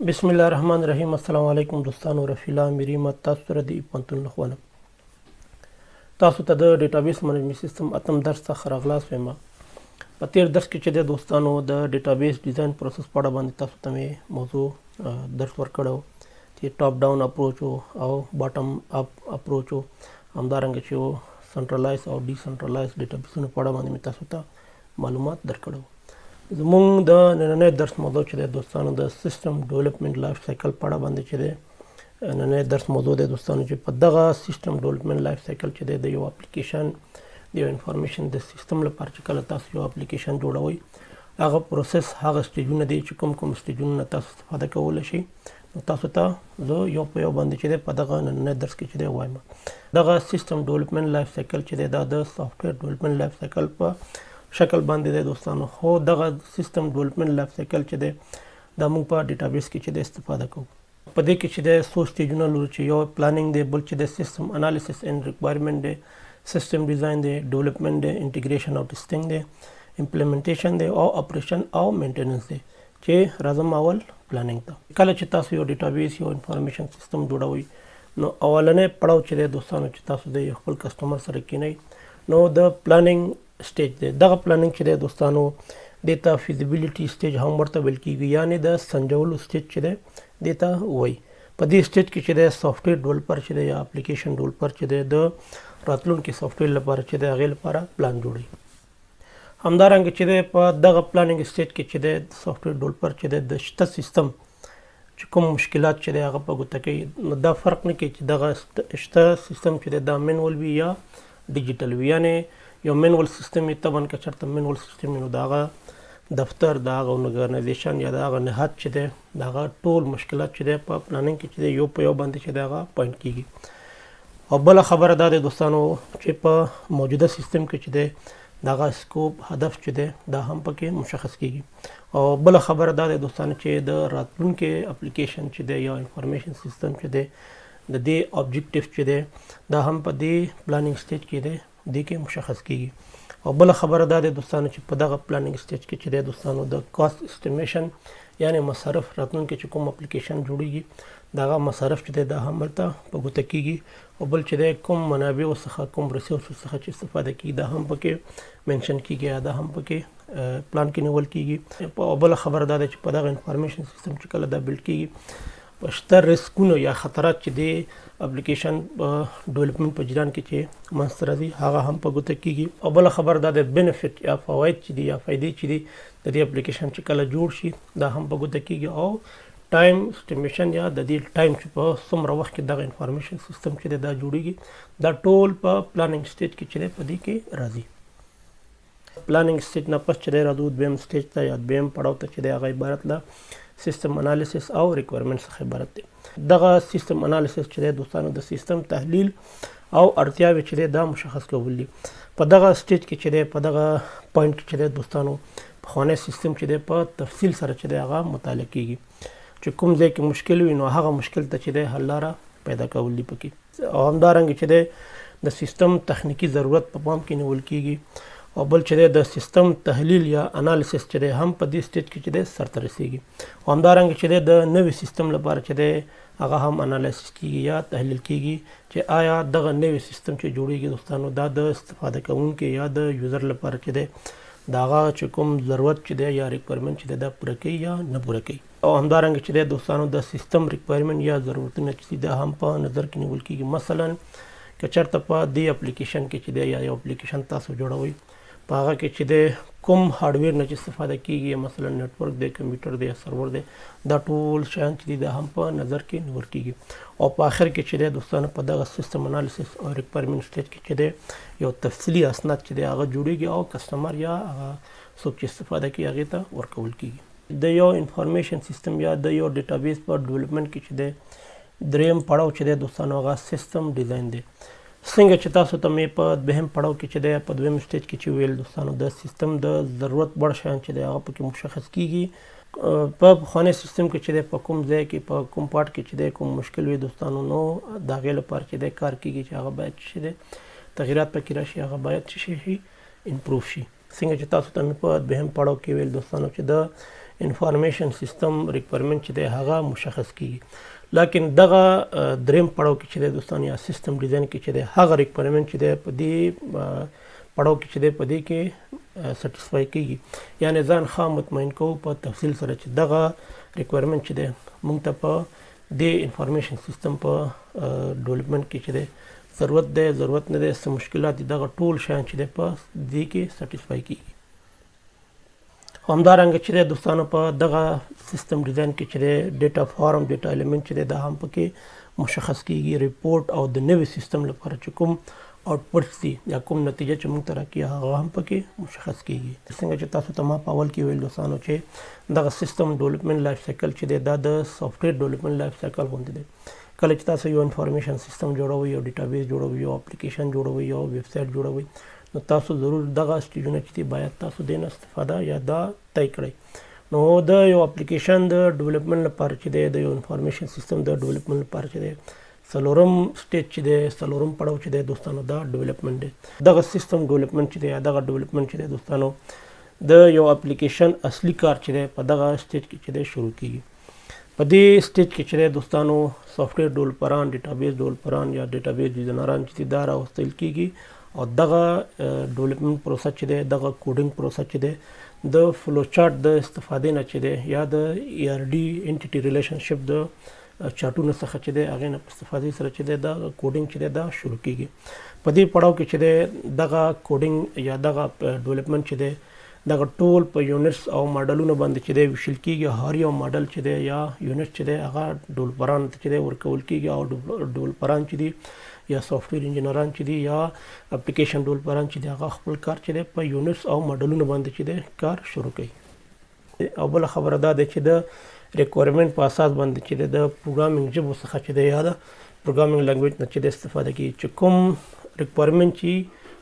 بسم الله الرحمن الرحیم. السلام علیکم دوستانو، رفیلا امیری ما تاسو سره د پوهنتون له خوا نه تاسو ته د database management system اتم درس څخه راغلاست وایم. په تیر درس کې چې د دوستانو د database design process په اړه باندې تاسو ته مې موضوع درس ورکړو چې top down approach او bottom up approach، همدارنګه چې centralize او decentralize ډیټابیسونو په اړه باندې مې تاسو ته معلومات درکړو. زمونږ د نننۍ درس موضوع چې د دوستانو د system development life cycle په اړه باندې چې دی نننۍ درس موضوع دی دوستانو، چې په دغه system development life cycle چې دی د یو اپلیکیشن، د یو information د سیستم لپاره چې کله تاسو یو اپلیکیشن جوړوئ، هغه process، هغه سټیجونه دي چې کوم کوم سټیجونه تاسو استفاده کولی شئ، نو تاسو ته زه یو په یو باندې چې دی په دغه نننۍ درس کې چې دی وایم. دغه system development life cycle چې دی دا د software development life cycle په شکل باندې دی دوستانو، خو دغه system development life cycle چې دی دا موږ په database کې چې دی استفاده کوو. په دې کې چې دی څو سټیجونه لرو چې یو planning دی، بل چې دی system analysis and requirement دی، system design دی، development دی، integration او testing دی، implementation دی او operation او maintenance دی. چې راځم اول planning ته. کله چې تاسو یو database، یو information system جوړوئ، نو اولنې پړاو چې دی دوستانو چې تاسو د خپل customer سره کینئ، نو د planning stage دی. دغه planning چې دی دوستانو، دې ته feasibility stage هم ورته ویل کیږي، یعنی د سنجولو stage چې دی دې ته وایي. په دې stage کې چې دی software developer چې دی یا application developer چې دی د راتلونکي software لپاره چې دی هغې لپاره پلان جوړوي. همدارنګه چې دی په دغه planning stage کې چې دی software developer چې دی د شته سیستم چې کوم مشکلات چې دی هغه په ګوته کوي. نو دا فرق نه کوي چې دغه شته سیستم چې دی دا manual وي یا ډیجیټل وي، یعنی یو manual system وي. طبعا که چېرته manual system وي، نو د هغه دفتر، د هغه organization یا د هغه نهاد چې دی د هغه ټول مشکلات چې دی په planning کې چې دی یو په یو باندې چې دی هغه point کیږي. او بله خبره دا ده دوستانو چې په موجوده سیستم کې چې دی دغه scope، هدف چې دی دا هم پکې مشخص کیږي. او بله خبره دا ده دوستانو چې د راتلونکي اپلیکیشن چې دی یا information system چې دی د دې objective چې دی دا هم په دې planning stage کې دی، دې کې مشخص کیږي. او بله خبره دا ده دوستانو چې په دغه planning stage کې چې دی دوستانو د cost estimation، یعنی مصارف، راتلونکي چې کوم اپلیکیشن جوړیږي دغه مصارف چې دی دا هم هلته په ګوته کیږي. او بل چې دی کوم منابعو څخه، کوم resource څخه چې استفاده کیږي دا هم پکې mention کیږي یا دا هم پکې پلان کې نیول کیږي. او بله خبره دا ده چې په دغه information system چې کله دا build کیږي، په شته ریسکونو یا خطرات چې دی اپلیکیشن په development په جریان کې چې منځته راځي هغه هم په ګوته کیږي. او بله خبره دا ده benefit یا فواید چې دي یا فایدې چې دي د دې اپلیکیشن چې کله جوړ شي دا هم په ګوته کیږي. او time estimation یا د دې time چې په څومره وخت کې دغه information system چې دی دا جوړیږي، دا ټول په planning stage کې چې دی په دې کې راځي. planning stage نه پس چې دی راځو دویم stage ته یا دویم پړاو ته چې دی هغه عبارت له system analysis او requirement څخه عبارت دی. دغه system analysis چې دی دوستانو د سیستم تحلیل او اړتیاوې چې دی دا مشخص کول دي. په دغه stage کې چې دی، په دغه point کې چې دی دوستانو، پخوانی سیستم چې دی په تفصیل سره چې دی هغه مطالعه کیږي چې کوم ځای کې مشکل وي، نو هغه مشکل ته چې دی حل لاره پیدا کول دي پکې. او همدارنګه چې دی د سیستم تخنیکي ضرورت په پام کې نیول کیږي. او بل چې دی د سیستم تحلیل یا analysis چې دی هم په دې stage کې چې دی سرته رسیږي. او همدارنګه چې دی د نوي سیستم لپاره چې دی هغه هم analysis کیږي یا تحلیل کیږي چې آیا دغه نوي سیستم چې جوړیږي دوستانو دا د استفاده کوونکي یا د user لپاره چې دی د هغه چې کوم ضرورت چې دی یا requirement چې دی دا پوره کوي یا نه پوره کوي. او همدارنګه چې دی دوستانو د system requirement یا ضرورتونه چې دي دا هم په نظر کې نیول کیږي. مثلا که چېرته په دې اپلیکیشن کې چې دی یا یو اپلیکیشن تاسو جوړوئ، په هغه کې چې دی کوم hardware نه چې استفاده کیږي، مثلا network دی، کمپیوټر دی یا سرور دی، دا ټول شیان چې دي دا هم په نظر کې نیول کیږي. او په آخر کې چې دی دوستانو په دغه system analysis او requirement stage کې چې دی یو تفصیلي اسناد چې دی هغه جوړیږي او customer یا هغه څوک چې استفاده کوي هغې ته ورکول کیږي. د یو information system یا د یو database په development کې چې دی دریم پړاو چې دی دوستانو هغه system design دی. څنګه چې تاسو ته مې په دوهم پړاو کې چې دی، په دویم stage کې چې ویل دوستانو، د سیستم د ضرورت وړ شیان چې دی هغه پکې مشخص کیږي. په پخواني سیستم کې چې دی په کوم ځای کې، په کوم part کې چې دی کوم مشکل وي دوستانو، نو د هغې لپاره چې دی کار کیږي چې هغه باید چې دی تغیرات پکې راشي، هغه باید چې شي improve شي. څنګه چې تاسو ته مې په دوهم پړاو کې ویل دوستانو چې د انفارمیشن سیستم ریکوایرمنټ چې دی هغه مشخص کیږي. لیکن دغه دریم پړاو کې چې دی دوستان یا سیستم ډیزاین کې چې دی هغه ریکوایرمنټ چې دی په دې پړاو کې چې دی په دې کې سټیسفای کیږي، یعنی ځان ښه مطمئن کوو په تفصیل سره چې دغه ریکوایرمنټ چې دی موږ ته په دې انفارمیشن سیستم په ډیولپمنټ کې چې دی ضرورت دی، ضرورت نه دی، څه مشکلات دي، دغه ټول شیان چې دی په دې کې سټیسفای کیږي. همدارنګه چې دی دوستانو په دغه سیستم ډیزاین کې چې دی ډیټا فارم، ډیټا الیمنټ چې دی دا هم پکې مشخص کیږي. ریپورټ او د نوي سیستم لپاره چې کوم آوټپوټس دي یا کوم نتیجه چې موږ ته راکړي هغه هم پکې مشخص کیږي. څنګه چې تاسو ته ما په اول کې ویل دوستانو چې دغه سیستم ډیولپمنټ لایف سایکل چې دی دا د سافټویر ډیولپمنټ لایف سایکل غوندې دی. کله چې تاسو یو انفارمیشن سیستم جوړوئ، یو ډیټابیس جوړوئ، یو اپلیکیشن جوړوئ، یو ویب سایټ جوړوئ، نو تاسو ضرور دغه سټیجونه چې دي باید تاسو دې نه استفاده یا دا طی کړئ. نو د یو اپلیکیشن د ډیولپمنټ لپاره چې دی، د یو انفارمیشن سیستم د ډیولپمنټ لپاره چې دی، څلورم سټیج چې دی، څلورم پړاو چې دی دوستانو دا ډیولپمنټ دی. دغه سیستم ډیولپمنټ چې دی یا دغه ډیولپمنټ چې دی دوستانو د یو اپلیکیشن اصلي کار چې دی په دغه سټیج کې چې دی شروع کیږي. په دې سټیج کې چې دی دوستانو سافټویر ډیولپران، ډیټابیس ډیولپران یا ډیټابیس ډیزاینران چې دي دا راوستل کیږي او دغه ډیولپمنټ پروسه چې دی، دغه کوډینګ پروسه چې دی د فلو چارټ د استفادې نه چې دی یا د ای ار ډي انټیټي ریلیشنشپ د چارټونو څخه چې دی هغې نه په استفادې سره چې دی دا کوډینګ چې دی دا شروع کیږي. په دې پړاو کې چې دی دغه کوډینګ یا دغه ډیولپمنټ چې دی دغه ټول په یونټس او ماډلونو باندې چې دی ویشل کیږي. هر یو ماډل چې دی یا یونټ چې دی هغه ډیولپرانو ته چې دی ورکول کیږي او ډیولپران چې دي یا سافټویر انجینران چې دي یا اپلیکیشن ډیولپران چې دي هغه خپل کار چې دی په یونټس او ماډلونو باندې چې دی کار شروع کوي. او بله خبره دا ده چې د ریکوایرمنټ په اساس باندې چې د پروګرامینګ ژبو څخه چې دی یا د پروګرامینګ لنګویج نه چې د استفاده کیږي، چې کوم ریکوایرمنټ چې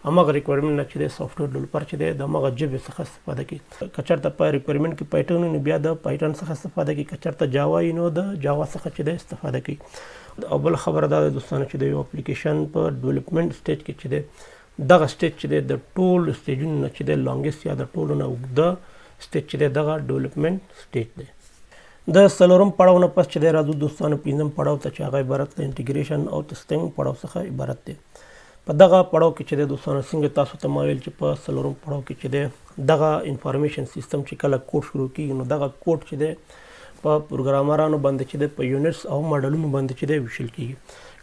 هماغه ریکوایرمنټ نه چې د سافټویر ډیولپر چې دی د هماغه ژبې څخه استفاده کوي. که چېرته په ریکوایرمنټ کې پایټون وي نو بیا د پایټون څخه استفاده کوي، که چېرته جاوا وي نو د جاوا څخه چې دی استفاده کوي. او بله خبره دا ده دوستانو چې د یو اپلیکیشن په ډیولپمنټ سټیج کې چې دی دغه سټیج چې دی د ټولو سټیجونو نه چې دی لانګیست یا د ټولو نه اوږده سټیج چې دی دغه ډیولپمنټ سټیج دی. د څلورم پړاو نه پس چې دی راځو دوستانو پنځم پړاو ته چې هغه عبارت له انټیګریشن او ټیسټینګ پړاو څخه عبارت دی. په دغه پړاو کې چې دی دوستانو څنګه تاسو ته ما ویل چې په څلورم پړاو کې چې دی دغه انفارمیشن سیستم چې کله کوډ شروع کیږي نو دغه کوډ چې دی په پروګرامرانو باندې چې دی په یونټس او ماډلونو باندې چې دی ویشل کیږي.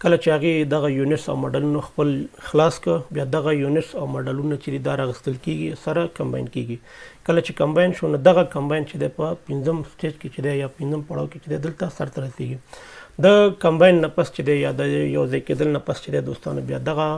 کله چې هغې دغه یونټس او ماډلونه خپل خلاص که بیا دغه یونټس او ماډلونه چې دي دا راغستل کیږي، سره کمباین کیږي. کله چې کمباین شو نو دغه کمباین چې دی په پنځم سټیج کې چې دی یا پنځم پړاو کې چې دی دلته سرته رسیږي. د کمباین نه پس چې دی یا د یو ځای کېدل نه پس چې دی دوستانو بیا دغه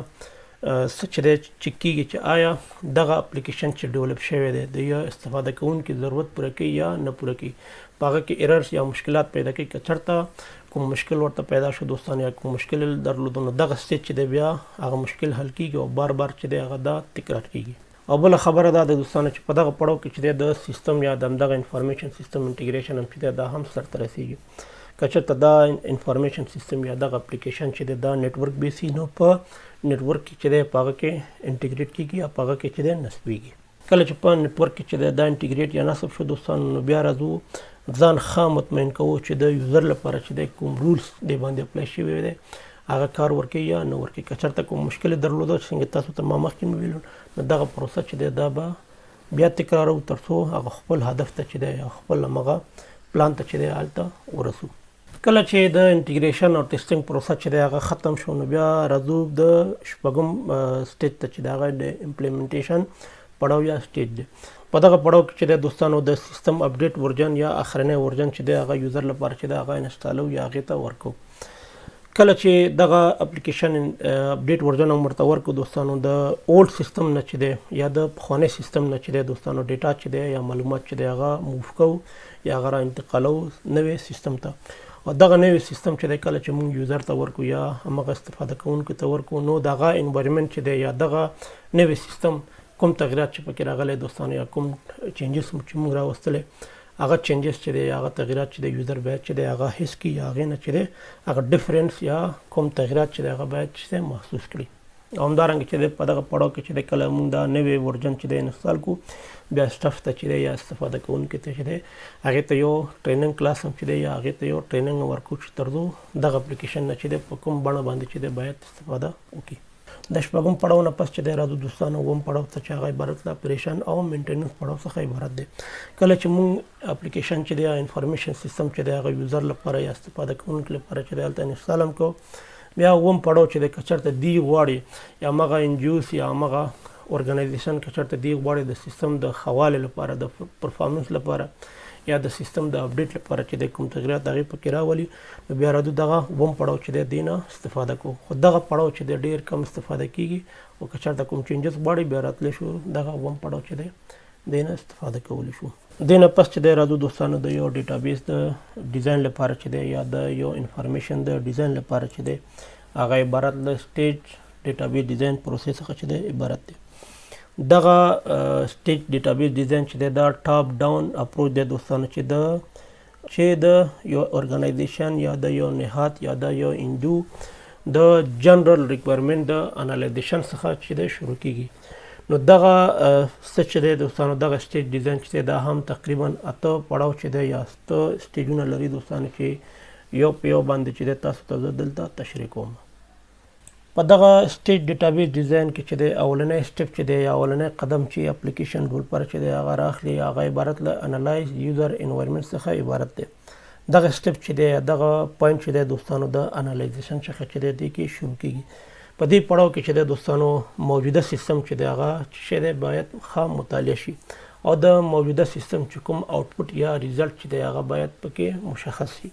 څه چې دی چک کیږي چې آیا دغه اپلیکیشن چې ډیولپ شوی دی د یو استفاده کوونکي ضرورت پوره کوي یا نه پوره کوي، په هغه کې ایررز یا مشکلات پیدا کوي. که چېرته کوم مشکل ورته پیدا شو دوستانو یا کوم مشکل درلود نو دغه سټیج چې دی بیا هغه مشکل حل کیږي او بار بار چې دی هغه دا تکرار کیږي. او بله خبره دا ده دوستانو چې په دغه پړاو کې چې دی د سیستم یا د همدغه انفارمیشن سیستم انټیګریشن هم چې دی دا هم سرته رسیږي. که چېرته دا انفارمیشن سیستم یا دغه اپلیکیشن چې دی دا نټورک بیسي نو په نټورک کې چې دی په هغه کې انټیګریټ کیږي یا په هغه کې چې دی نصبیږي. کله چې په نټورک کې چې دی دا انټیګریټ یا نصب شو دوستانو نو بیا راځو ځان ښه مطمئن کوو چې د یوزر لپاره چې دی کوم رولز دی باندې اپلای شوی دی هغه کار ورکوي یا نه ورکوي. که چېرته کوم مشکل درلوده څنګه تاسو ته ما مخکې ویل نو دغه پروسه چې دی دا به بیا تکرارو تر څو هغه خپل هدف ته چې دی خپل همغه پلان ته چې دی هلته ورسو. کله چې د انټیګریشن او ټیسټینګ پروسه چې دی هغه ختم شو نو بیا راځو د شپږم سټیج ته چې د هغه د امپلیمنټیشن پړاو یا سټیج دی. په دغه پړاو کې چې دی دوستانو د سیستم اپډیټ ورژن یا اخرنی ورژن چې دی هغه یوزر لپاره چې دی هغه انسټالو یا هغې ته ورکوو. کله چې دغه اپلیکیشن اپډیټ ورژن هم ورته ورکړو دوستانو د اولډ سیستم نه چې دی یا د پخوانی سیستم نه چې دی دوستانو ډیټا چې دی یا معلومات چې دی هغه موو کوو یا هغه را انتقالوو نوې سیستم ته. او دغه نوې سیستم چې دی کله چې موږ یوزر ته ورکړو یا همغه استفاده کوونکو ته ورکړو نو دغه انوایرمنټ چې دی یا دغه نوې سیستم کوم تغیرات چې پکې راغلی دوستانو یا کوم چینجز چې موږ راوستلی هغه چینجز چې دی هغه تغیرات چې دی یوزر باید چې دی هغه حس کړي یا هغې نه چې دی هغه ډیفرنس یا کوم تغیرات چې دی هغه باید چې دی محسوس کړي. او همدارنګه چې دی په دغه پړاو کې چې دی کله موږ دا نوی ورژن چې دی انستال کو، بیا سټاف ته چې دی یا استفاده کوونکي ته چې دی هغې ته یو ټریننګ کلاس هم چې دی یا هغې ته یو ټریننګ ورکو چې تر څو دغه اپلیکیشن نه چې دی په کوم بڼه باندې چې دی باید استفاده وکړي. د شپږم پړاو نه پس چې دی راځو دوستانو اووم پړاو ته چې هغه عبارت له اپریشن او مینټیننس پړاو څخه عبارت دی. کله چې موږ اپلیکیشن چې دی انفارمیشن سیستم چې دی هغه یوزر لپاره یا استفاده کوونکي لپاره چې دی هلته انستال هم کوو، بیا اووم پړاو چې دی که چېرته دی غواړي یا همغه انجیوس یا همغه ارګنایزیشن که چېرته دی غواړي د سیستم د ښه والي لپاره، د پرفارمنس لپاره یا د سیستم د اپډیټ لپاره چې دی کوم تغیرات هغې پکې راولي، نو بیا راځو دغه اووم پړاو چې دی دې نه استفاده کوو. خو دغه پړاو چې دی ډېر کم استفاده کیږي او که چېرته کوم چینجز غواړي بیا راتلی شو دغه اووم پړاو چې دی دې نه استفاده کولی شو. دې نه پس چې دی راځو دوستانو د یو ډیټابیس د ډیزاین لپاره چې دی یا د یو انفارمیشن د ډیزاین لپاره چې دی هغه عبارت له سټیج ډیټابیس ډیزاین پروسې څخه چې دی عبارت دی. دغه سټیج ډیټابیس ډیزاین چې دی دا ټاپ ډاون اپروچ دی دوستانو چې د چې د یو ارګنایزیشن یا د یو نهاد یا د یو انجو د جنرال ریکوایرمنټ د انالایزیشن څخه چې دی شروع کیږي. نو دغه څه چې دی دوستانو دغه سټیج ډیزاین چې دی دا هم تقریبا 8 پړاو چې دی یا 8 سټیجونه لري دوستانو چې یو په یو باندې چې دی تاسو ته زه دلته تشریح کوم. په دغه سټیج ډیټابیس ډیزاین کې چې دی اولنی سټپ چې دی یا اولنی قدم چې اپلیکیشن ډولپر چې دی هغه راخلي، هغه عبارت له انالایز یوزر انوایرمنټ څخه عبارت دی. دغه سټپ چې دی دغه پوینټ چې دی دوستانو د انالایزیشن څخه چې دی دې کې شروع کیږي. په دې پړاو کې چې دی دوستانو موجوده سیستم چې دی هغه چې دی باید ښه مطالعه شي او د موجوده سیستم چې کوم آوټپوټ یا ریزلټ چې دی هغه باید پکې مشخص شي.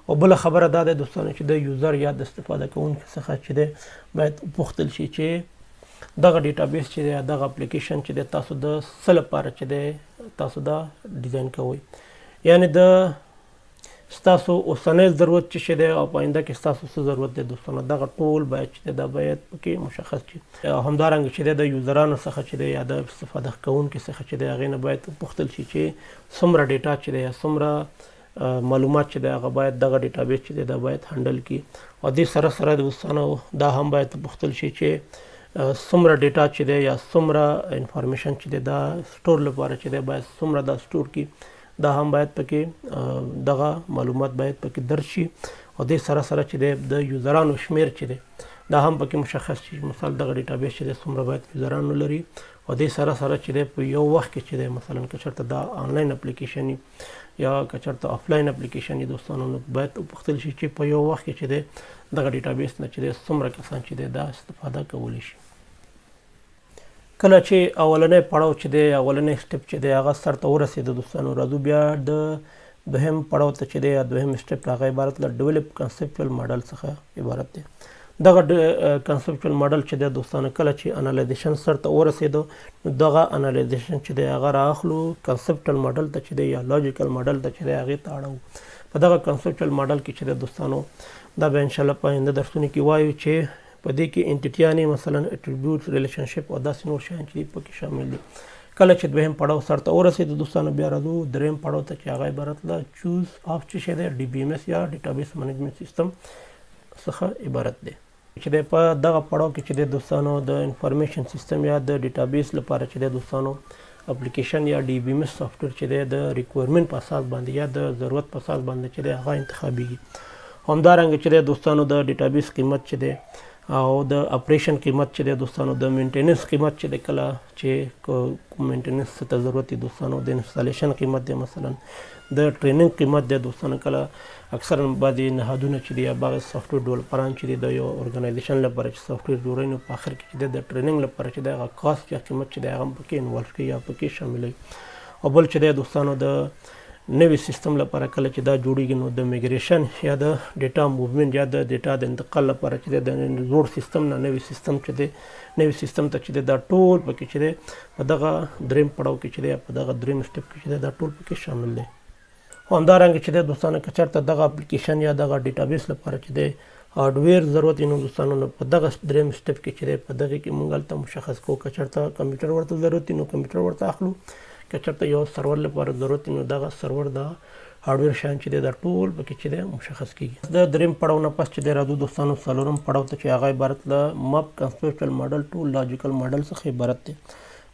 او بله خبره دا ده دوستانو چې د یوزر یا د استفاده کوونکي څخه چې دی باید وپوښتل شي چې دغه ډیټابیس چې دی دغه اپلیکیشن چې دی تاسو د څه لپاره چې دی تاسو دا ډیزاین کوئ، یعنی د ستاسو اوسنی ضرورت چې شی دی او په آینده کې ستاسو څه ضرورت دی دوستانو دغه ټول باید چې دی دا باید پکې مشخص شي. همدارنګه چې دی د یوزرانو څخه چې دی یا د استفاده کوونکي څخه چې دی هغې نه باید وپوښتل شي چې څومره ډیټا چې دی یا څومره معلومات چې دی هغه باید دغه ډیټابیس چې دی دا باید هنډل کړي. او دې سره سره دوستانو دا هم باید وپوښتل شي چې څومره ډیټا چې دی یا څومره انفارمیشن چې دی دا سټور لپاره چې دی باید څومره دا سټور کړي، دا هم باید پکې دغه معلومات باید پکې درج شي. او دې سره سره چې دی د یوزرانو شمیر چې دی دا هم پکې مشخص شي، مثال دغه ډیټابیس چې دی څومره باید یوزران ولري. او دې سره سره چې دی په یو وخت کې چې دی مثلا که چېرته دا آنلاین اپلیکیشن یا که چېرته افلاین اپلیکیشن وي دوستانو نو باید وپوښتل شي چې په یو وخت کې چې دی دغه ډیټابیس نه چې دی څومره کسان چې دی دا استفاده کولی شي. کله چې اولنی پړاو چې دی اولنی سټپ چې دی هغه سر ته ورسېده دوستانو، راځو بیا د دوهم پړاو ته چې دی یا دوهم سټپ هغه عبارت له ډیولپ کنسپچوال ماډل څخه عبارت دی. دغه کنسپچوال ماډل چې دی دوستانو کله چې انالایزیشن سر ته ورسېده نو دغه انالایزیشن چې دی هغه رااخلو کنسپچوال ماډل ته چې دی یا لاجیکل ماډل ته چې دی هغې ته اړوو. په دغه کنسپچوال ماډل کې چې دی دوستانو دا به انشاءالله په آینده درسونو کې وایو چې په دې کې انټیټیانې مثلا اټریبیوټ ریلیشنشپ او داسې نور شیان چې پکې شامل دي. کله چې دوهم پړاو سر ته ورسېد دوستانو بیا راځو دریم پړاو ته چې هغه عبارت له چوز آف چې شی دی ډي بي ایم اس یا ډیټابیس منیجمنټ سیستم څخه عبارت دی. چې دی په دغه پړاو کې چې دی دوستانو د انفارمیشن سیستم یا د ډیټابیس لپاره چې دی دوستانو اپلیکیشن یا ډي بي ایم اس سافټویر چې دی د ریکوایرمنټ په اساس باندې یا د ضرورت په اساس باندې چې دی هغه انتخابیږي. همدارنګه چې دی دوستانو د ډیټابیس قیمت چې دی او د اپریشن قیمت چې دی دوستانو د مینټیننس قیمت چې دی کله چې کوم مینټیننس ته ضرورت دی دوستانو د انستالیشن قیمت دی مثلا د ټریننګ قیمت دی دوستانو کله اکثرا بعضې نهادونه چې دي یا بعضې سافټویر ډولپران چې دي د یو ارګنایزیشن لپاره چې سافټویر جوړوي نو په آخر کې چې دی د ټریننګ لپاره چې دی هغه کاست یا قیمت چې دی هغه هم پکې انوالو کوي یا پکې شاملوي. او بل چې دی دوستانو د نوي سیستم لپاره کله چې دا جوړیږي نو د میګریشن یا د ډیټا موومنټ یا د ډیټا د انتقال لپاره چې دی د زوړ سیستم نه نوي سیستم چې دی نوي سیستم ته چې دی دا ټول پکې چې دی په دغه دریم پړاو کې چې دی په دغه دریم سټپ کې چې دی دا ټول پکې شامل دی. خو همدارنګه چې دی دوستانو که چېرته دغه اپلیکیشن یا دغه ډیټابیس لپاره چې دی هارډویر ضرورت وي نو دوستانو نو په دغه دریم سټپ کې چې دی په دغه کې مونږ هلته مشخص کوو که چېرته کمپیوټر ورته ضرورت وي نو کمپیوټر ورته اخلو، که چېرته یو سرور لپاره ضرورت وي نو دغه سرور د هارډویر شیان چې دی دا ټول پکې چې دی مشخص کیږي. د دریم پړاو نه پس چې دی راځو دوستانو څلورم پړاو ته چې هغه عبارت له مپ کنسپچوال ماډل ټو لاجیکل ماډل څخه عبارت دی.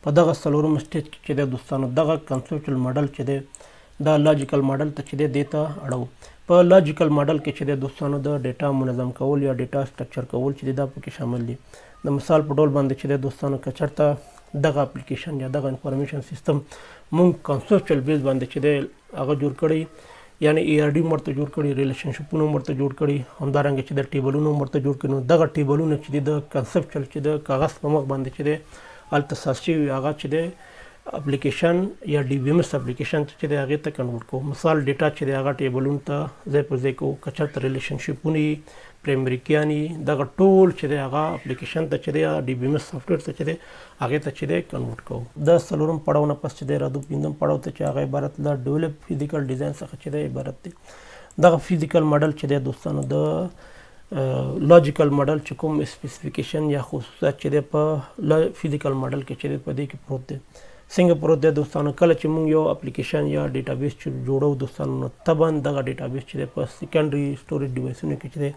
په دغه څلورم سټیج کې چې دی دوستانو دغه کنسپچوال ماډل چې دی دا لاجیکل ماډل ته چې دی دې ته اړو. په لاجیکل ماډل کې چې دی دوستانو د ډیټا منظم کول یا ډیټا سټرکچر کول چې دی دا پکې شامل دي. د مثال په ډول باندې چې دی دوستانو که چېرته دغه اپلیکیشن یا دغه انفارمیشن سیستم مونږ کنسپچوال بیس باندې چې دی هغه جوړ کړی، یعنی ای ار ډي مرته جوړ کړي، ریلیشنشپونه مرته جوړ کړي، همدارنګه چې د ټیبلونو مرته جوړ کړي، نو دغه ټیبلونه چې دی د کنسپچوال چې د کاغذ په مخ باندې چې دی هلته ساز شوي هغه چې دی اپلیکیشن یا ډي بي ایم اس اپلیکیشن چې دی هغې ته کنورټ کوو. مثال ډیټا چې دی هغه ټیبلونو ته ځای پر ځای کوو، که چېرته ریلیشنشپونه یي، پرایمري کیان یي، دغه ټول چې دی هغه اپلیکیشن ته چې دی ډي بي ایم اس سافټویر ته چې دی هغې ته چې دی کنورټ کوو. د څلورم پړاو نه پس چې دی راځو پنځم پړاو ته چې هغه عبارت له ډیولپ فزیکل ډیزاین څخه چې دی عبارت دی. دغه فزیکل ماډل چې دی دوستانو د لاجیکل ماډل چې کوم سپیسیفیکیشن یا خصوصیات چې دی په فزیکل ماډل کې چې دی په دې کې پروت دی. څنګه پروت دی دوستانو؟ کله چې موږ یو اپلیکیشن یا ډیټابیس چې جوړو دوستانو نو طبعا دغه ډیټابیس چې دی په سیکنډري سټوریج ډیوایسونو کې چې دی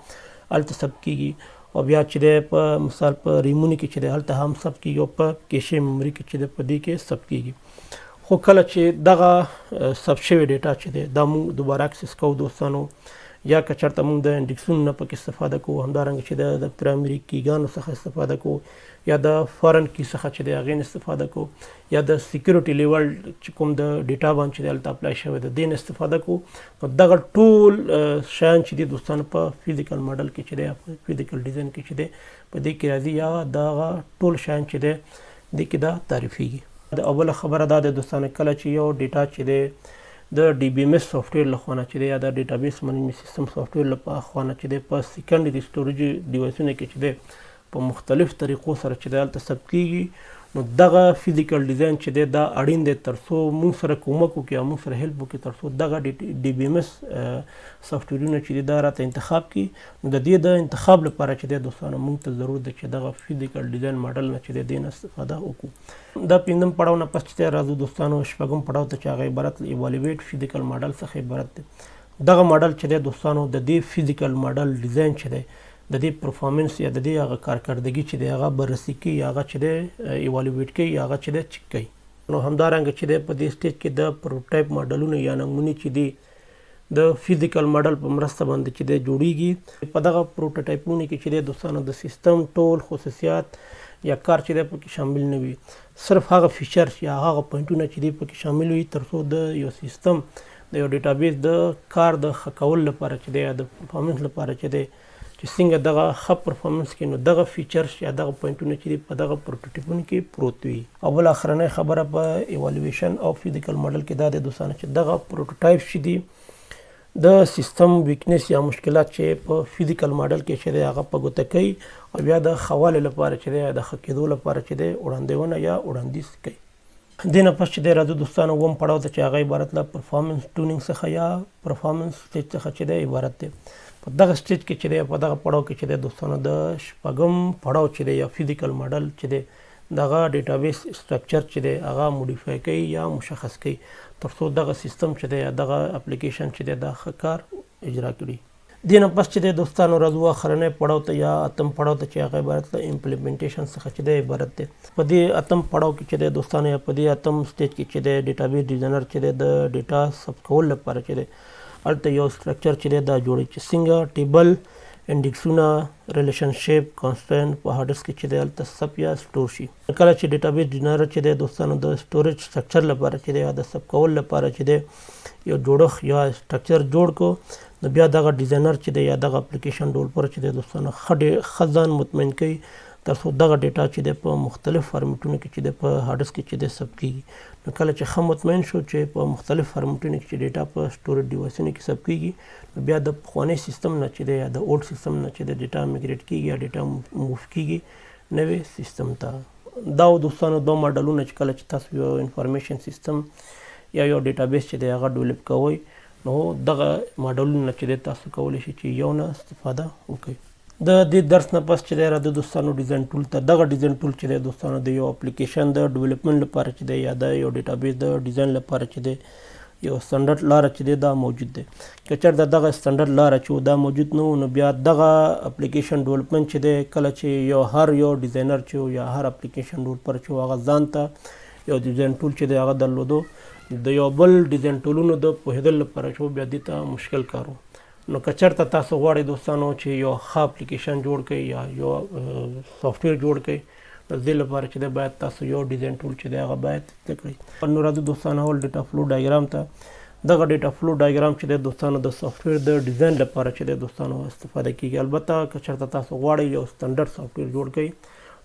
هلته ثبت کیږي، او بیا چې دی په مثال په ریمونو کې چې دی هلته هم ثبت کیږي، او په کیشې میموري کې چې دی په دې کې ثبت کیږي. خو کله چې دغه ثبت شوی ډیټا چې دی دا موږ دوباره اکسس کوو دوستانو، یا که چېرته موږ د انډیکسونو نه پکې استفاده کوو، همدارنګه چې د پرایمري کیګانو څخه استفاده کوو، یا د فارن کی څخه چې د هغې نه استفاده کوو، یا د سکیورټي لیول چې کوم د ډیټا باندې چې هلته اپلای شوی د دې نه استفاده کوو، نو دغه ټول شیان چې دي دوستانو په فزیکل ماډل کې چې دی، فزیکل ډیزاین کې چې دی په دې کې راځي، یا دغه ټول شیان چې دی دې کې دا تعریفېږي. د اوله خبره دا ده دوستانو، کله چې یو ډیټا چې دی د ډي بي ایم اس سافټویر له خوا نه چې دی یا د ډیټابیس منجمنټ سیستم سافټویر له خوا نه چې دی په سیکنډري سټوریج ډیوایسونو کې چې دی په مختلف طریقو سره چې دی هلته ثبت کیږي، نو دغه فزیکل ډیزاین چې دی دا اړین دی ترڅو موږ سره کومک وکړي او موږ سره هیلپ وکړي ترڅو دغه ډي بي ایم اس سافټویرونه چې دی دا راته انتخاب کړي. نو د دې د انتخاب لپاره چې دی دوستانو موږ ته ضرور ده چې دغه فزیکل ډیزاین ماډل نه چې دی دې نه استفاده وکړو. دا پنځم پړاو نه پس چې دی راځو دوستانو شپږم پړاو ته چې هغه عبارت له ایوالویټ فزیکل ماډل څخه عبارت دی. دغه ماډل چې دی دوستانو د دې فزیکل ماډل ډیزاین چې دی د دې پرفارمنس یا د دې هغه کارکردګي چې دی هغه بررسي کوي، هغه چې دی ایوالویټ کوي، هغه چې دی چک کوي. نو همدارنګه چې دی په دې سټیج کې د پروټوټایپ ماډلونه یا نمونې چې دي د فزیکل ماډل په مرسته باندې چې دی جوړیږي. په دغه پروټوټایپونو کې چې دی دوستانو د سیستم ټول خصوصیات یا کار چې دی پکې شامل نه وي، صرف هغه فیچرز یا هغه پوینټونه چې دی پکې شامل وي ترڅو د یو سیستم د یو ډیټابیس د کار د ښه کولو لپاره چې دی یا د پرفارمنس لپاره چې دی چې څنګه دغه ښه پرفارمنس کې، نو دغه فیچرز یا دغه پوینټونه چې دي په دغه پروټوټایپونو کې پروت وي. او بل اخرنۍ خبره په ایوالویشن او فزیکل ماډل کې دا دی دوستانو چې دغه پروټوټایپ چې دي د سیستم ویکنس یا مشکلات چې په فزیکل ماډل کې چې دی هغه په ګوته کوي، او بیا د ښه والي لپاره چې دی د ښه کېدو لپاره چې دی وړاندېونه یا وړاندیز کوي. دې نه پس چې دی راځو دوستانو اووم پړاو ته چې هغه عبارت له پرفارمنس ټونینګ څخه یا پرفارمنس سټیج څخه چې دی عبارت دی. په دغه سټیج کې چې دی په دغه پړاو کې چې دی دوستانو د شپږم پړاو چې دی یا فزیکل ماډل چې دی دغه ډیټابیس سټرکچر چې دی هغه موډیفای کوي یا مشخص کوي ترڅو دغه سیستم چې دی یا دغه اپلیکیشن چې دی دا ښه کار اجرا کړي. دې نه پس چې دی دوستانو راځو اخرنی پړاو ته یا اتم پړاو ته چې هغه عبارت له امپلیمنټیشن څخه چې دی عبارت دی. په دې اتم پړاو کې چې دی دوستانو یا په دې اتم سټیج کې چې دی ډیټابیس ډیزاینر چې دی د ډیټا ثبت کولو لپاره چې دی هلته یو سټرکچر چې دی دا جوړوي چې څنګه ټیبل، انډیکسونه، ریلیشنشپ، کانسټرینټ په هارډ ډیسک کې چې دی هلته ثبت یا سټور شي. کله چې ډیټابیس ډیزاینر چې دی دوستانو د سټوریج سټرکچر لپاره چې دی یا د ثبت کولو لپاره چې دی یو جوړښت یا سټرکچر جوړ کړو، نو بیا دغه ډیزاینر چې دی یا دغه اپلیکیشن ډولپر چې دی دوستانو ښه ځان مطمئن کوي ترڅو دغه ډیټا چې دی په مختلف فارمټونو کې چې دی په هارډ ډیسک کې چې دی ثبت کیږي. نو کله چې ښه مطمئن شو چې په مختلف فارمټونو کې چې ډیټا په سټوریج ډیوایسونو کې ثبت کیږي، نو بیا د پخوانی سیستم نه چې دی یا د اولډ سیستم نه چې دی ډیټا میګریټ کیږي یا ډیټا موو کیږي نوې سیستم ته. دا و دوستانو دوه ماډلونه چې کله چې تاسو یو انفارمیشن سیستم یا یو ډیټابیس چې دی هغه ډیولپ کوئ، نو دغه ماډلونه چې دی تاسو کولی شئ چې یو نه استفاده وکړئ. د دې درس نه پس چې دی راځو دوستانو ډیزاین ټول ته. دغه ډیزاین ټول چې دی دوستانو د یو اپلیکیشن د ډیولپمنټ لپاره چې دی یا د یو ډیټابیس د ډیزاین لپاره چې دی یو ستنډرډ لاره چې دی دا موجود دی. که چېرته دغه ستنډرډ لاره چې دا موجود نه و، نو بیا دغه اپلیکیشن ډیولپمنټ چې دی، کله چې یو هر یو ډیزاینر چې یا هر اپلیکیشن ډیولپر چې هغه ځان ته یو ډیزاین ټول چې دی هغه درلودو، د یو بل ډیزاین ټولونو د پوهېدلو لپاره چې بیا دې ته مشکل کار و. نو که چېرته تاسو غواړئ دوستانو چې یو ښه اپلیکیشن جوړ کړئ یا یو سافټویر جوړ کړئ، نو دې لپاره چې دی باید تاسو یو ډیزاین ټول چې دی هغه باید زده کړئ. نو راځو دوستانو اول ډیټا فلو ډایګرام ته. دغه ډیټا فلو ډایګرام چې دی دوستانو د سافټویر د ډیزاین لپاره چې دی دوستانو استفاده کیږي. البته که چېرته تاسو غواړئ یو ستنډرډ سافټویر جوړ کړئ،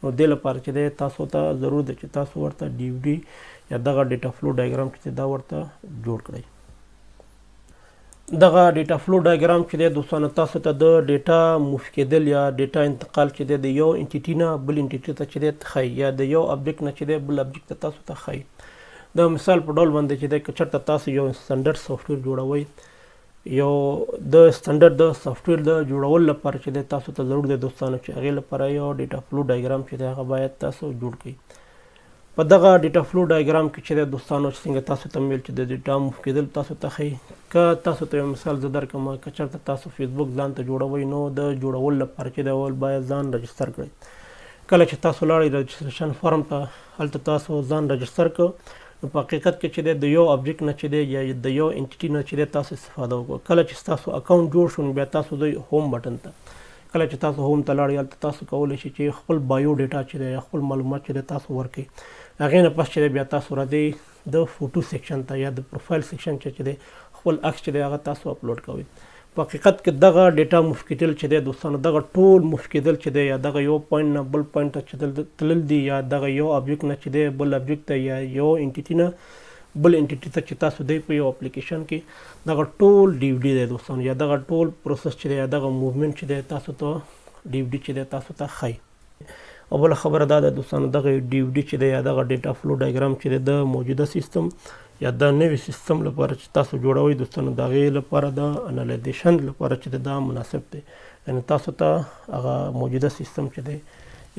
نو دې لپاره چې دی تاسو ته ضرور ده چې تاسو ورته ډي ډي یا دغه ډیټا فلو ډایګرام چې دی دا ورته جوړ کړئ. دغه ډیټا فلو ډایګرام چې دی دوستانو تاسو ته د ډیټا موف کېدل یا ډیټا انتقال چې دی د یو انټیټي نه بل انټیټي ته چې دی ښیي، یا د یو ابجیکټ نه چې دی بل ابجیکټ ته تاسو ته ښیي. د مثال په ډول باندې چې دی که چېرته تاسو یو ستنډرډ سافټویر جوړوئ، یو د ستنډرډ د سافټویر د جوړولو لپاره چې دی تاسو ته ضرور دی دوستانو چې هغې لپاره یو ډیټا فلو ډایګرام چې دی هغه باید تاسو جوړ کړئ. په دغه ډیټا فلو ډایګرام کې چې دی دوستانو چې څنګه تاسو ته ویل چې د ډیټا موف کېدل تاسو ته ښیي. که تاسو ته یو مثال زه درکړم، که چېرته تاسو فیسبوک ځان ته جوړوئ، نو د جوړولو لپاره چې دی اول باید ځان رجستر کړئ. کله چې تاسو لاړئ رجستریشن فارم ته، هلته تاسو ځان رجستر کړ، نو په حقیقت کې چې دی د یو ابجیکټ نه چې دی یا د یو انټیټي نه چې دی تاسو استفاده وکړه. کله چې ستاسو اکاونټ جوړ شو، نو بیا تاسو ځئ هوم بټن ته. کله چې تاسو هوم ته لاړئ، هلته تاسو کولی شئ چې خپل بایو ډیټا چې دی یا خپل معلومات چې دی تاسو ورکړئ. هغې نه پس چې دی بیا تاسو راځئ د فوټو سیکشن ته یا د پروفایل سیکشن چې دی خپل عکس چې دی هغه تاسو اپلوډ کوئ. په حقیقت کې دغه ډیټا موف کېدل چې دی دوستانو، دغه ټول موف کېدل چې دی یا دغه یو پوینټ نه بل پوینټ ته چې تلل دي، یا دغه یو ابجیکټ نه چې دی بل ابجیکټ ته، یا یو انټیټي نه بل انټیټي ته چې تاسو دی په یو اپلیکیشن کې، دغه ټول ډي ډي دی دوستانو، یا دغه ټول پروسس چې دی یا دغه موومنټ چې دی تاسو ته ډي ډي چې دی تاسو ته ښیي. او بله خبره دا ده دوستانو، دغه ډي ډي چې دی یا دغه ډیټا فلو ډایګرام چې دی د موجوده سیستم یا د نوي سیستم لپاره چې تاسو جوړوئ دوستانو، د هغې لپاره د انالایزیشن لپاره چې دی دا مناسب دی. یعنې تاسو ته هغه موجوده سیستم چې دی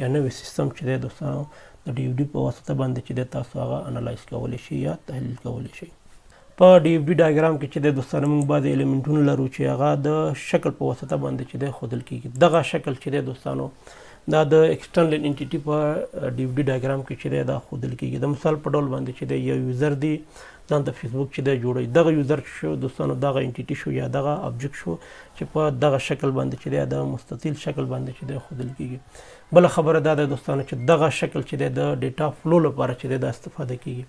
یا نوي سیستم چې دی دوستانو د ډي ډي په واسطه باندې چې دی تاسو هغه انالایز کولی شئ یا تحلیل کولی شئ. په ډي اف ډي ډایګرام کې چې دی دوستانو موږ بعضې الیمنټونه لرو چې هغه د شکل په واسطه باندې چې دی ښودل کېږي. دغه شکل چې دی دوستانو دا د ایکسټرنل انټیټي په ډي اف ډي ډایګرام کې چې دی دا ښودل کېږي. د مثال په ډول باندې چې دی یو یوزر دی ځان ته فیسبوک چې دی جوړوي، دغه یوزر چې شو دوستانو دغه انټیټي شو یا دغه ابجیکټ شو چې په دغه شکل باندې چې دی د مستطیل شکل باندې چې دی ښودل کېږي. بله خبره دا ده دوستانو چې دغه شکل چې دی د ډیټا فلو لپاره چې دی دا استفاده کېږي.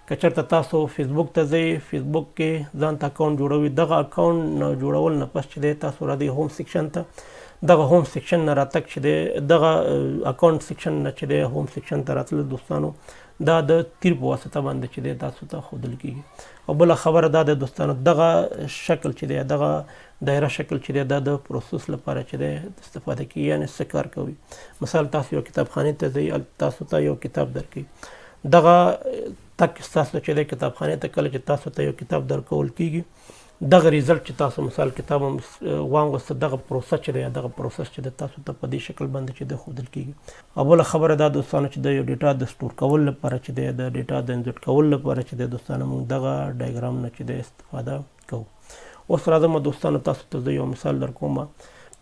که چېرته تاسو فیسبوک ته ځئ، فیسبوک کې ځان ته اکاونټ جوړوي، دغه اکاونټ نه جوړول نه پس چې دی تاسو راځئ هوم سیکشن ته. دغه هوم سیکشن نه راتګ چې دی، دغه اکاونټ سیکشن نه چې دی هوم سیکشن ته راتلل دوستانو دا د تیر په واسطه باندې چې دی تاسو ته ښودل کېږي. او بله خبره دا ده دوستانو، دغه شکل چې دی، دغه دایره شکل چې دی دا د پروسس لپاره چې دی استفاده کېږي. یعنې څه کار کوي؟ مثال تاسو یو کتابخانې ته ځئ، هلته تاسو ته یو کتاب درکوي. دغه تک ستاسو چې دی کتابخانې ته کله چې تاسو ته یو کتاب درکول کېږي، دغه ریزلټ چې تاسو مثال کتاب هم وانغوسته، دغه پروسه چې دی یا دغه پروسس چې دی تاسو ته په دې شکل باندې چې دی ښودل کېږي. او بله خبره دا دوستانو چې د یو ډیټا د سټور کولو لپاره چې دی، د ډیټا د انزرټ کولو لپاره چې دی دوستانو موږ دغه ډایګرام نه چې دی استفاده کوو. اوس راځم دوستانو تاسو ته زه یو مثال درکوم.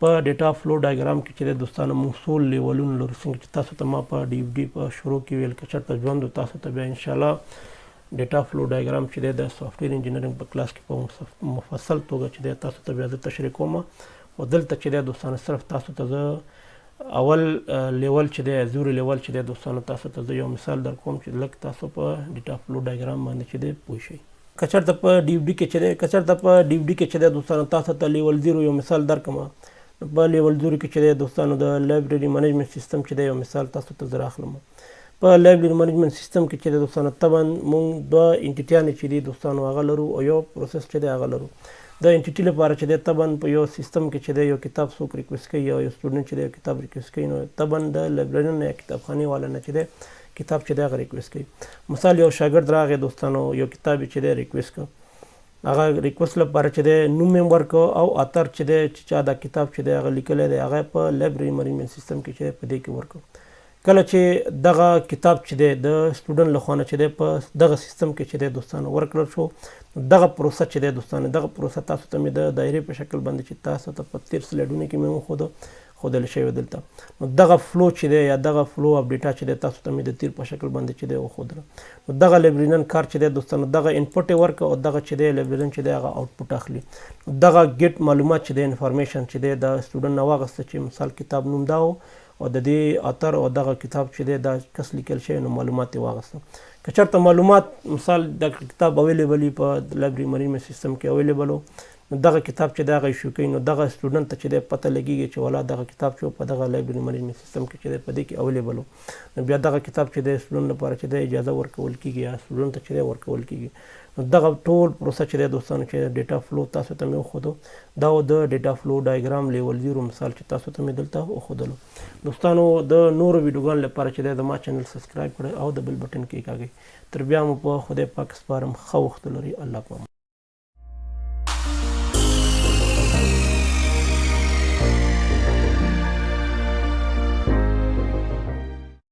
په ډیټا فلو ډایګرام کې چې دی دوستانو موږ څو لیولونه لرو. څنګه چې تاسو ته ما په ډي اف ډي په شروع کې ویل که چېرته ژوند و تاسو ته بیا انشاءالله ډیټا فلو ډایګرام چې دی د سافټویر انجینرینګ په کلاس کې په مفصل توګه چې دی تاسو ته بیا زه تشریح کوم. خو دلته چې دی دوستانو صرف تاسو ته زه اول لیول چې دی، زوري لیول چې دی دوستانو تاسو ته زه یو مثال درکوم چې لږ تاسو په ډیټا فلو ډایګرام باندې چې دی پوه شئ. که چېرته په ډي اف ډي کې چې دی، که چېرته په ډي اف ډي کې چې دی دوستانو تاسو ته لیول زیرو یو مثال درکړم. نو په لیول زیرو کې چې دی دوستانو د لایبرري منیجمنټ سیستم چې دی یو مثال تاسو ته زه راخلم. په لایبرري منیجمنټ سیستم کې چې دی دوستانو طبعا موږ دوه انټیټیانې چې دي دوستانو هغه لرو او یو پروسس چې دی هغه لرو. د انټیټي لپاره چې دی طبعا په یو سیستم کې چې دی یو کتاب څوک ریکویسټ کوي یا یو سټوډنټ چې دی یو کتاب ریکویسټ کوي، نو طبعا د لایبرري نه یا کتابخانې والا نه چې دی کتاب چې دی هغه ریکویسټ کوي. مثال یو شاګرد راغی دوستانو، یو کتاب یې چې دی ریکویسټ کړ، هغه ریکویسټ لپاره چې دی نوم یې ورکړ او اتر چې دی چې چا دا کتاب چې دی هغه لیکلی دی هغه په لایبرري منیجمنټ سیستم کې چې دی په دې کې ورکړ. کله چې دغه کتاب چې دی د سټوډنټ له خوا نه چې دی په دغه سیستم کې چې دی دوستانو ورکړل شو، دغه پروسه چې دی دوستانو، دغه پروسه تاسو ته مې د دایرې په شکل باندې چې تاسو ته په تیر سلایډونو کې مې وښوده ښودل شوی دلته. نو دغه flow چې دی یا دغه flow of data چې دی تاسو ته مې د تیر په شکل باندې چې دی وښودله. نو دغه librarian کار چې دی دوستانو، دغه input یې ورکړ او دغه چې دی librarian چې دی هغه output اخلي. دغه get معلومات چې دی، information چې دی د سټوډنټ نه واغسته چې مثال کتاب نوم دا و او د دې author او دغه کتاب چې دی دا کس لیکل شوی، نو معلومات یې واغسته. که چېرته معلومات مثال د کتاب available وي، په library management system کې available و، نو دغه کتاب چې دی هغه issue کوي. نو دغه سټوډنټ ته چې دی پته لګېږي چې ولا دغه کتاب چې په دغه library management system کې چې دی په دې کې available و، نو بیا دغه کتاب چې دی سټوډنټ لپاره چې دی اجازه ورکول کېږي یا سټوډنټ ته چې دی ورکول کېږي. نو دغه ټول پروسه چې دی دوستانو، چې data flow تاسو ته مې وښودو، دا و د data flow diagram level 0 مثال چې تاسو ته مې دلته وښودلو. دوستانو، د نورو ویډیوګانو لپاره چې دی زما channel subscribe کړئ او د bell button کېکاږئ. تر بیا مو په خدای پاک سپارم، ښه وخت ولرئ، الله پامان.